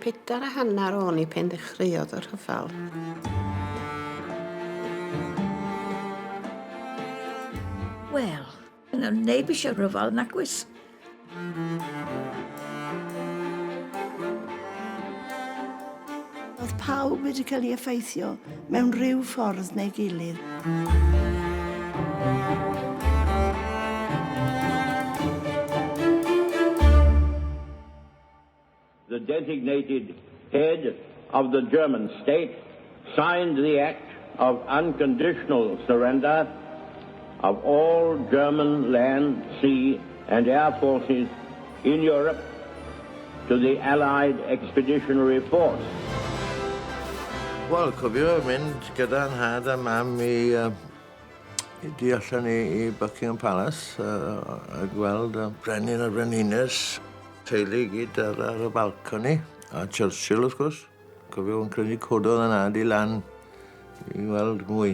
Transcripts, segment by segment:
Pedair a hanner o'n i pen ddechreuodd y rhyfel. Wel, yna neb eisiau rhyfel nagwys. Oedd pawb wedi cael ei effeithio mewn rhyw ffordd neu gilydd. The designated head of the German state signed the act of unconditional surrender of all German land, sea and air forces in Europe to the Allied Expeditionary Force. Wel, cofio mynd gyda nhad a mam i, uh, i du allan i, i Buckingham Palace uh, a gweld y brenin a'r brenhines, teulu i gyd ar, ar y balcony, a Churchill wrth gwrs. Cofio yn credu cododd yn ad i lan i weld mwy.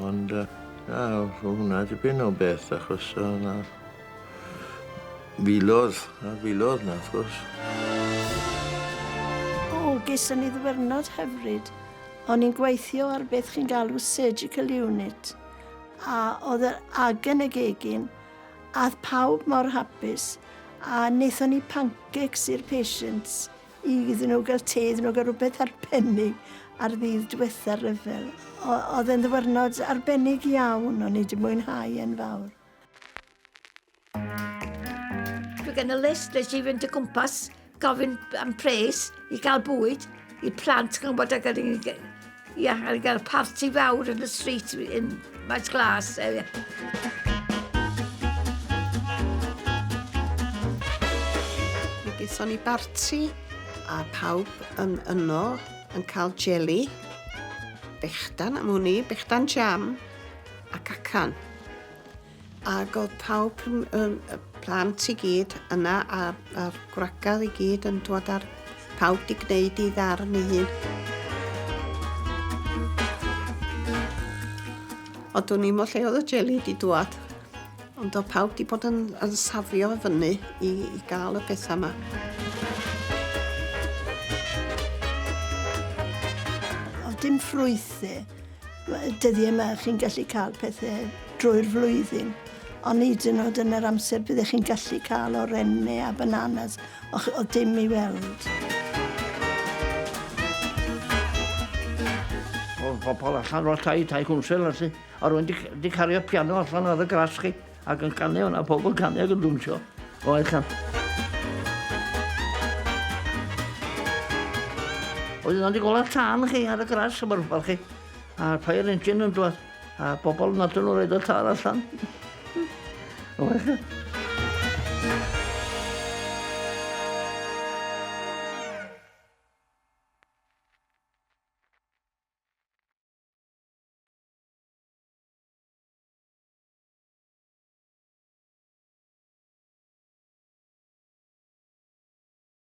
Ond, uh, na, oedd hwnna dipyn o beth, achos uh, na, filodd, a filodd na, wrth gwrs. O, geson ni ddwyrnod hyfryd. O'n i'n gweithio ar beth chi'n galw surgical unit, a oedd yr ag yn y gegin, a oedd pawb mor hapus, a wnaethon ni pancakes i'r patients, i iddyn nhw gael te, iddyn nhw gael rhywbeth arbennig ar ddydd diwetha'r rhyfel. Oedd e'n ddiwrnod arbennig iawn, o'n i wedi mwynhau e'n fawr. Dwi gen y list, nes i fynd o gwmpas gofyn am pres i gael bwyd i plant yn gwybod ac o'n i'n ia, o'n i'n gael parti fawr yn y street in Maes Glas. E, Mi gaethon ni barti a pawb yn yno yn cael jeli, bechdan am wn i, bechdan jam a cacan. Ac oedd pawb, y plant i gyd yna a'r, a'r gwragedd i gyd yn dod ar pawb di gwneud i ddarn ei hun. Ond dwn i'm o lle oedd y jeli di dwad. Ond oedd pawb di bod yn, yn safio fyny i, i gael y pethau yma. Oedd dim ffrwythau Dyddiau yma chi'n gallu cael pethau drwy'r flwyddyn, ond hyd yn oed yn yr amser byddech chi'n gallu cael orenne a bananas, oedd dim i weld. Oedd pobl allan o'r tai, tai cwnsel, a a rwy'n di, di cario piano allan ar y gras chi, ac yn canu o'na pobl yn canu ac yn dwnsio. Oedd chan. Oedd yna di gola tân chi ar y gras yma rhywbeth chi. A'r fire engine yn dod. A bobl nad nhw'n rhaid o tân allan. Oedd.